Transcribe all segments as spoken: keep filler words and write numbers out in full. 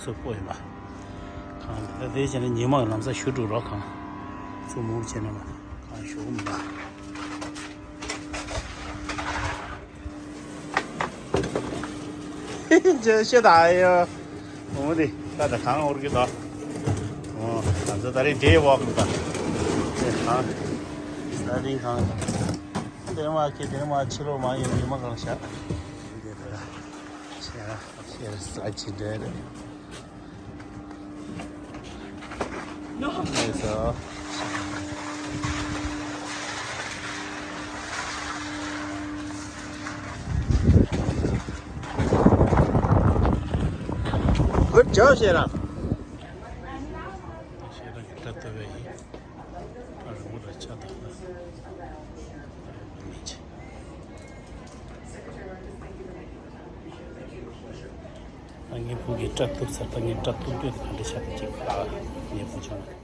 ཚོ་སྤོ་ཡིན་པ། གང་ད་དེ་བྱས་ན་ཉི་མ་ལམ་སང་ཞུ་འགྲོ་རོགས། གང་ཚུགས་མུག་བྱས་ན་མ་གང་ཞུ་གི་མི་འདུག་ཅེས་ཤེས་ད་ཡོ། འོ་དེ་ད་ད་གང་འོར་གི་ད། འོ་ད་ད་རེ་ཌེ་ཝོག་ད། ཅེས་གང་ས་དིང་གང་། དེ་མ་ཁྱེད་དེ་མ་ཕྱི་ལོགས་མ་ཡོང་ཉི་མ་གང་ཤག་ཤེས་ཤེས་ས་ཅི་འདྲ་རེད། Good job, Shera. Shera གི་སྐྲ་གཏུབ་པ་ཡིན། ཨ་རི་མོ་ར་ཆ་དང་ན། ཨ་ངའི་བུ་གི་སྐྲ་གཏུབ་ཚར། ད་ངས་སྐྲ་གཏུབ་དུས་ག་འདྲ་ཆགས་པ་ཅིག་ཨ་ངའི་བུ་ཆུང་།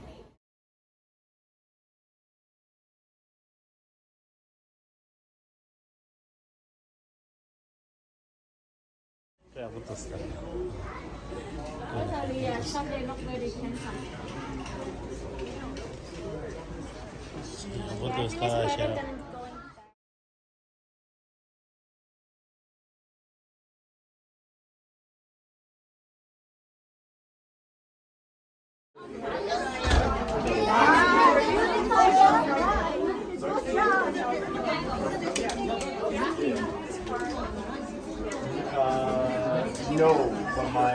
Uh, no, but my,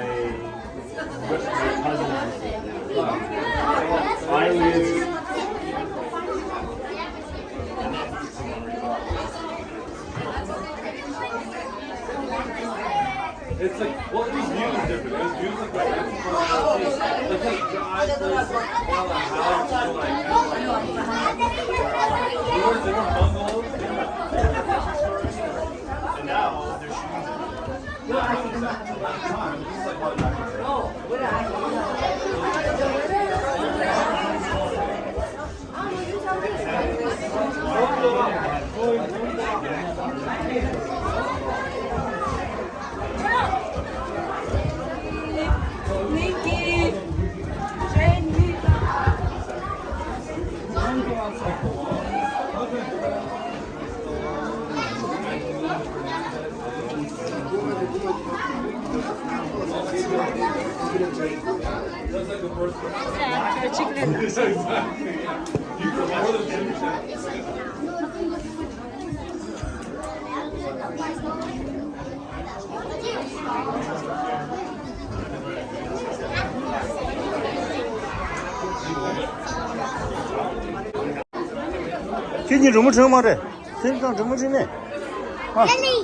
my cousin has it. I live. It's like, well, it was viewed as different. It was viewed as like, like, like, the eyes were like, like, like, we were, they were bungalows. And now they're shooting. ཁྱེད་གཉིས་རི་མོ་བྲིས་མ་རེད། སེམས་ཀྱང་འབྲི་མོ་བྲིས་ནས། ཨ།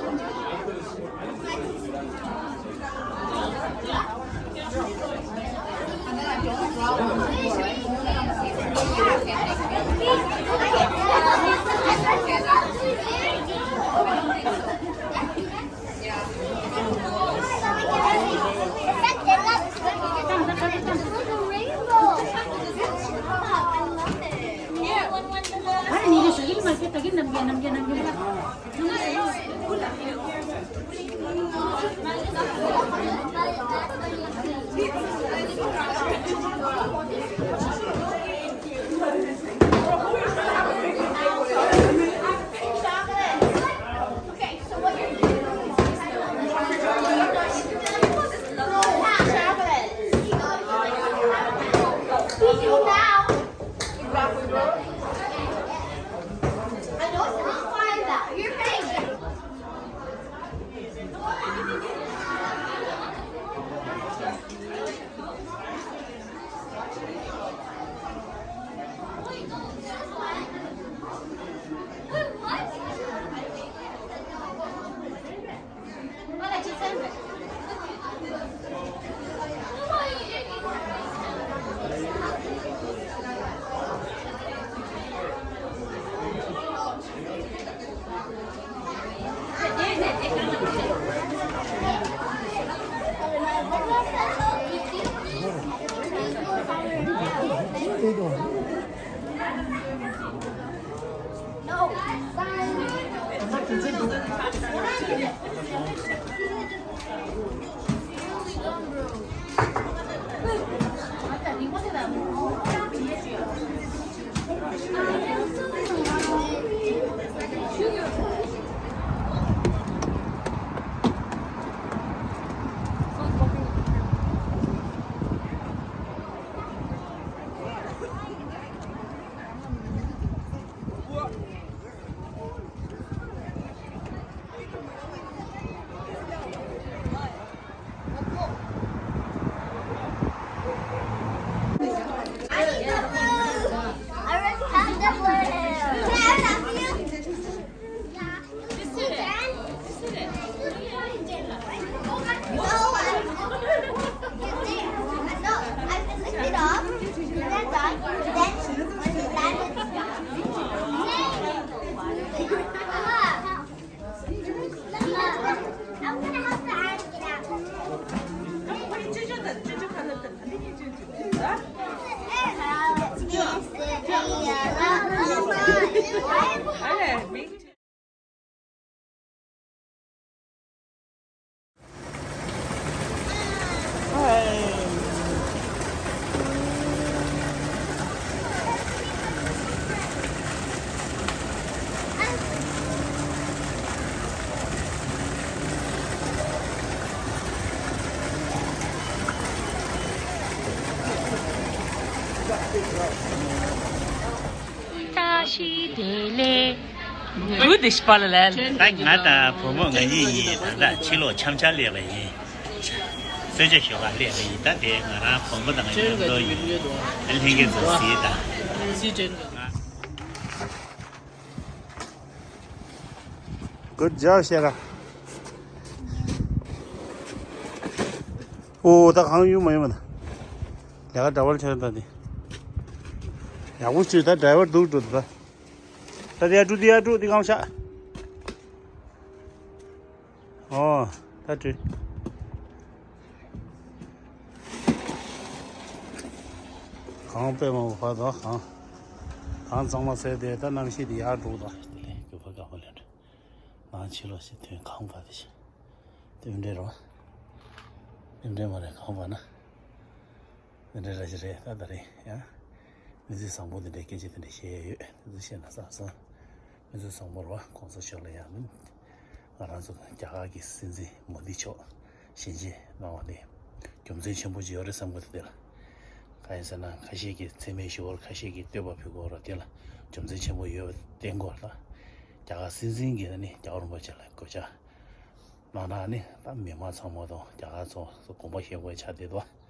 ཆི་དེ་ལེ། བུ་དེ་ཤི་པ་ལ་ལ། ད་ང་དང་བུ་མོ་ང་གཉིས་ཡིན། ད་ལྟ་ཕྱི་ལོགས་འཆམ་འཆམ་སླེབས་པ་ཡིན། གསོལ་ཇ་ཞོགས་ཀ་སླེབས་པ་ཡིན། ད་དེ་ང་རང་བུ་མོ་དང་མཉམ་དུ་ཡིན། ཨ་ལྷན་རྒྱས་ཚོ་གཟིགས་དང་། Good job, Sarah. ཨོ་ད་གང་ཡོང་མ་ཡོང་མ་ད། ལས་ཀ་འདྲ་བར་ཆགས་ད་དེ། ཡག་པོ་བྱོས། ད་ཌ་རའི་ཝར་འདུག་འགྲོ་ད། ད་དེ་ཡར་འགྲོ། དེ་ཡར་འགྲོ། དེ་གང་ཤག་ཨོ་ད་འགྲོ། གངས་དཔེ་མང་པོ་བར་དང་གངས། གངས་གཙང་མ་ཟེར་དེ་ད་གནམ་གཤིས་དེ་ཡག་འགྲོ་ད། དེ་ལས་རྒྱུ་བ་དགའ་བོ་ལེན། ནང་ཕྱི་ལོགས་ཤིག་ཐོན། གངས་བར་དེ་ཤི། དེ་འདྲ་རེད་བ། དེ་འདྲ་མ་རེད། གངས་བར་ན། དེ་འདྲ་ར་ཞིག་རེད། ད་ད་རེད་ཡ། མི་ཚེ་བཟང་པོ་དེ་འདྲའི་སྐད་ཆ་དེ་འདྲ་བཤད་ཡ་ཡོད། དེ་ཚོ་བཤད་ན་བསམ་སོང་། མི་ཚེ་བཟང་པོ་རེད་བ། གོང་ས་མཆོག་ལ་ཡང་མིན། ང་རང་ཚོ་རྒྱ་གར་གྱི་སྲིད་འཛིན་མོ་དི་མཆོག་ཞལ་མཇལ་གནང་བ་དེ་རྒྱུ་མཚན་ཆེན་པོ་ཅིག་ཡོད་རེད་བསམ་གི་འདུག་དེ་ལ། གང་ཡིན་ཟེར་ན་ཁ་ཤས་ཀྱིས་མཚན་སྨད་ཞུ་བར་ཁ་ཤས་ཀྱིས་བསྟོད་པ་ཕུལ་དགོས་ར། དེ་ལ་རྒྱུ་མཚན་ཆེན་པོ་ཡོད་པ་བསྟན་དགོས་ར། ད་རྒྱ་གར་སྲིད་འཛིན་གྱིས་ནི་རྒྱལ་བ་རིན་པོ་ཆེ་ལ་གོ་ཆ་གནང་ན་ནི་ད་མི་མང་ཚང་མ་དང་རྒྱ་གར་ཚོ་དགོངས་པ་བཞེས་དགོས་ཆགས་བསྡད་འདུག